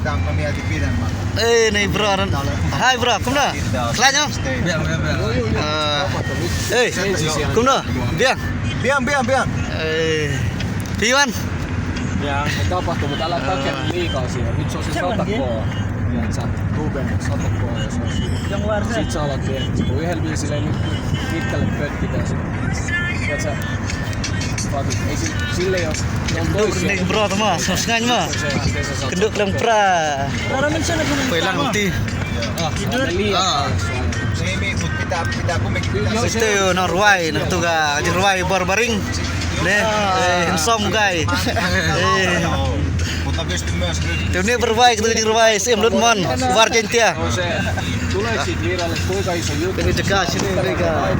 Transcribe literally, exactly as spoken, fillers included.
Eh, ni bro. Hi bro, kumno? Khlaiñ noh? Biang, biang, biang. Eh, kumno? Biang. Biang, biang, biang. Eh, phi wan? Biang, ka pa tu mutala ta ken li ka si. Ni so si so tak ko. Biang sa. Tu biang sa tak ko. Yang war sa. Si sa la biang. We help you si la ni. Ni ka la pet kita si. Biang sa. Ni bro tama, sngewsngaiñ ma. Kynduk lem pra. Poi lang ti. Ito yo nang rwai, nang tu ka jingrwai bor baring. Ne, eh, handsome guy. Eh. Te une bor rwai, katu ka jingrwai, Siem Lut Mon, War Jaintia. Kani jaka sini ka.